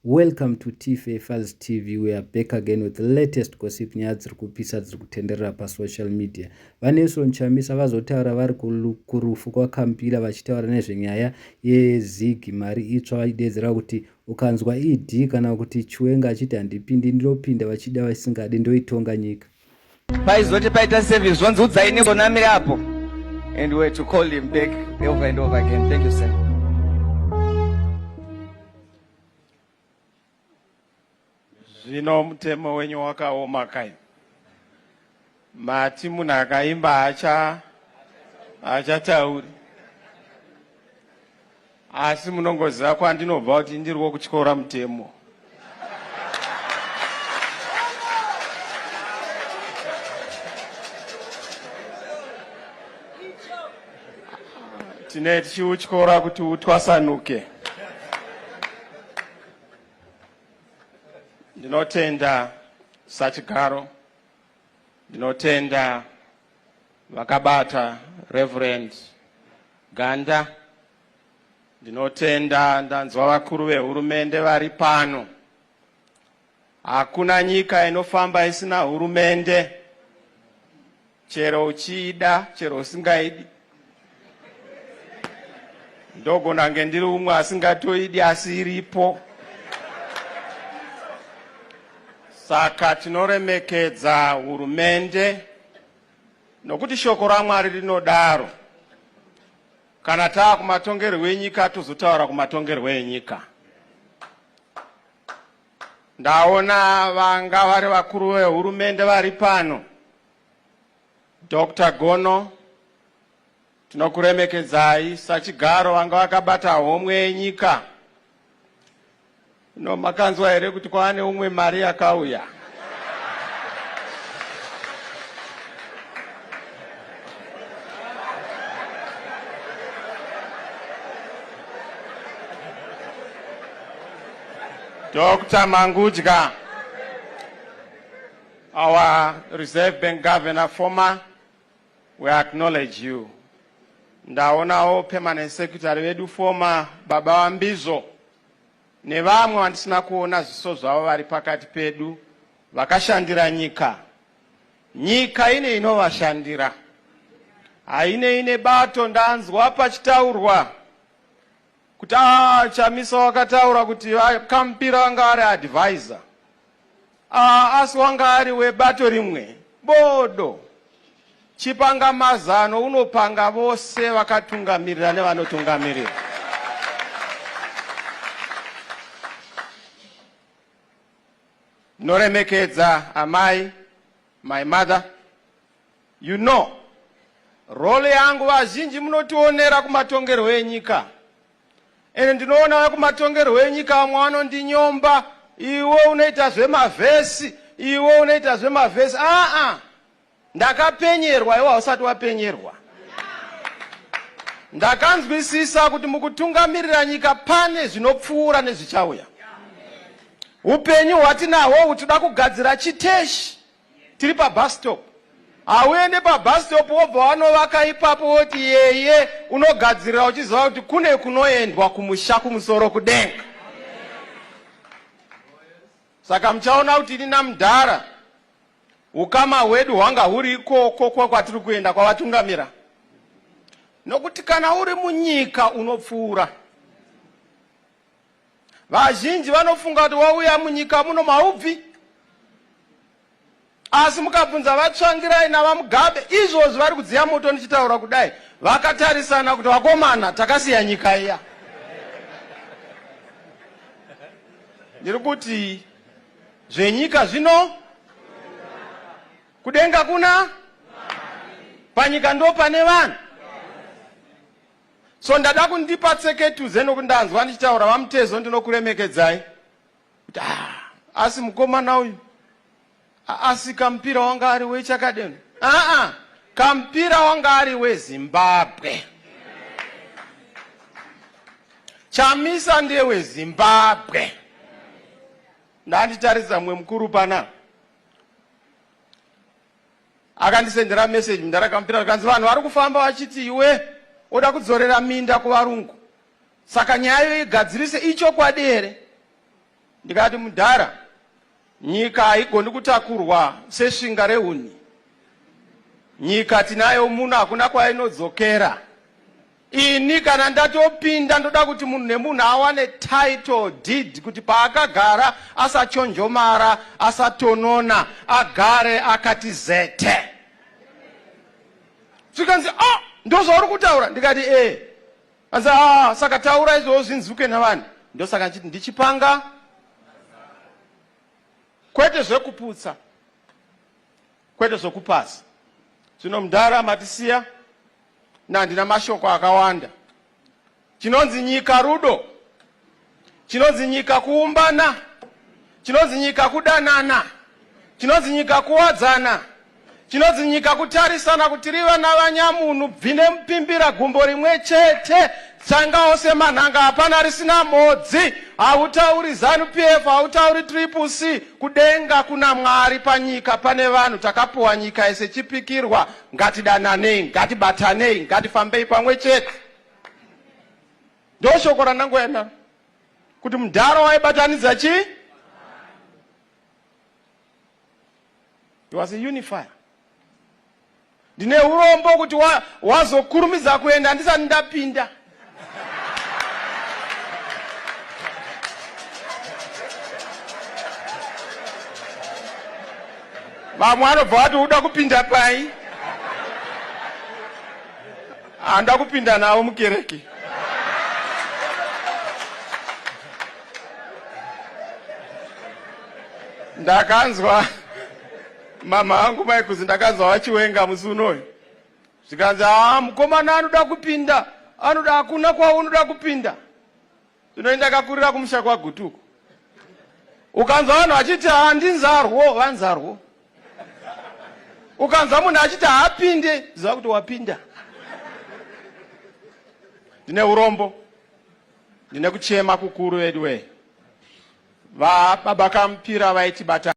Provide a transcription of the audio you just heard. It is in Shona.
Welcome to Tfa Faz TV. We are back again with the latest gossip nyaya dziri kupisa dziri kutenderera pasocial media. VaNelson Chamisa vazotaura vari kurufu kwaKampila vachitaura nezvenyaya yezig mari itsva vachideedzera kuti ukanzwa ED kana kuti Chiwenga achiti handipindi ndinopinda vachida vasingadi ndoitonga nyika. Paizoti paita service zvonzi udzai nezonamira apo and we to call him back over and over again. Thank you sir. Zvino mutemo wenyu wakaoma kai. Mati munhu akaimba hacha hachatauri. Asi munongoziva kwandinobva kuti ndiri wokutyora mutemo. Tine tichiutyora kuti utwasanuke. Ndinotenda sachigaro, ndinotenda vakabata Reverend Ganda, ndinotenda ndanzwa vakuru vehurumende vari pano. Hakuna nyika inofamba isina hurumende, chero uchiida chero usingaidi. Ndogona kunge ndiri umwe asingatoidi asi iripo. Saka tinoremekedza hurumende nokuti shoko raMwari rinodaro. Kana taa kumatongerwo enyika tozotaura kumatongerwo enyika. Ndaona vanga vari vakuru vehurumende vari pano. Dr. Gono, tinokuremekedzai sachigaro vanga vakabata homwe yenyika. No, makanzwa here kuti kwaane umwe mari yakauya? Dr. Mangudya, our Reserve Bank Governor, former, we acknowledge you. Ndaonawo permanent secretary vedu former, Baba Wambizo, nevamwe vandisina kuona zviso zvavo vari pakati pedu vakashandira nyika. Nyika ine inovashandira, hainei nebato. Ndanzwa pachitaurwa kuti ah, Chamisa wakataura kuti Kampira wanga ari advisor, ah, asi wanga ari webato rimwe. Bodo chipanga mazano unopanga vose vakatungamirira nevanotungamirira. Ndinoremekedza amai, my mother. You know, role yangu vazhinji munotionera kumatongerwo enyika. Ende ndinoona vekumatongerwo enyika vamwe vanondinyomba, iwe unoita zvemavhesi, iwe unoita zvemavhesi. Aa, ndakapenyerwa, iwe hausati wapenyerwa. Ndakanzwisisa kuti mukutungamirira nyika pane zvinopfuura nezvichauya. Upenyu hwatinahwo uhu toda kugadzira chiteshi. Tiri pabus stop. Hauende pabus stop wobva wanovaka ipapo woti yeye, unogadzirira uchiziva kuti kune kunoendwa kumusha kumusoro kudenga. Saka muchaona kuti ini namudhara ukama hwedu hwanga huri ikoko kwatiri kuenda kwavatungamira. Nokuti kana uri munyika unopfuura. Vazhinji vanofunga kuti wauya munyika muno maubvi, asi mukabvunza vaTsvangirai naVaMugabe izvozvi vari kudziya moto ndichitaura kudai, vakatarisana kuti vakomana takasiya nyika iya. Ndiri kuti zvenyika zvino kudenga kuna panyika ndo pane vanhu. So ndada kundipa tseketuze nokuti ndanzwa ndichitaura vaMutezo, ndinokuremekedzai kuti ah, asi mukomana uyu asi kampira wanga ari wechakadeno. Aa, kampira wanga ari weZimbabwe. Chamisa ndeweZimbabwe. Ndanditaridza mumwe mukuru pana Akandisendera message mudhara Kampira zvikanzi vanhu vari kufamba vachiti iwe oda kudzorera minda kuvarungu saka nyaya iyo igadzirise. Ichokwadi here? Ndikati, mudhara, nyika haigoni kutakurwa sesvinga rehuni. Nyika tinayo muno, hakuna kwainodzokera. Ini kana ndatopinda, ndoda kuti munhu nemunhu awane title deed, kuti paakagara asachonjomara, asatonona, agare akati zete. Zvikanzi, "Ah, ndozvauri kutaura?" Ndikati, "E." Anzi, "Ah, saka taura izvozvo zvinzwike navanhu." Ndosaka nchiti ndichipanga, kwete zvekuputsa, kwete zvokupasa. Zvino mudhara matisiya, nandina mashoko akawanda. Chinonzi nyika rudo, chinonzi nyika kuumbana, chinonzi nyika kudanana, chinonzi nyika kuwadzana, chinonzi nyika kutarisana kuti tiri vana vanyamunhu, bvine mupimbira gumbo rimwe chete, tsangawo semanhanga, hapana risina mhodzi. Hautauri ZANU PF, hautauri Triple C. Kudenga kuna Mwari, panyika pane vanhu. Takapuwa nyika isechipikirwa. Ngatidananei, ngatibatanei, ngatifambei pamwe chete. Ndo shoko randangoya naro, kuti mudhara waibatanidza chii? He was a unifier. Ndine urombo kuti wazokurumidza kuenda ndisati ndapinda. Vamwe vanobva vati, "Uda kupinda pai?" Handa kupinda navo mukereke. Ndakanzwa mama vangu maikuzi, ndakanzwa vachiwenga musi unoyu, zvikanzi, "Haa, mukomana anoda kupinda, anoda, hakuna kwaunoda kupinda." Zvino ndakakurira kumusha kwaGutuko. Ukanzwa vanhu vachiti handinzarwo, vanzarwo. Ukanzwa munhu achiti haapinde, ziva kuti wapinda. Ndine urombo, ndine kuchema kukuru vedu wee. Vababa Kampira vaitibata.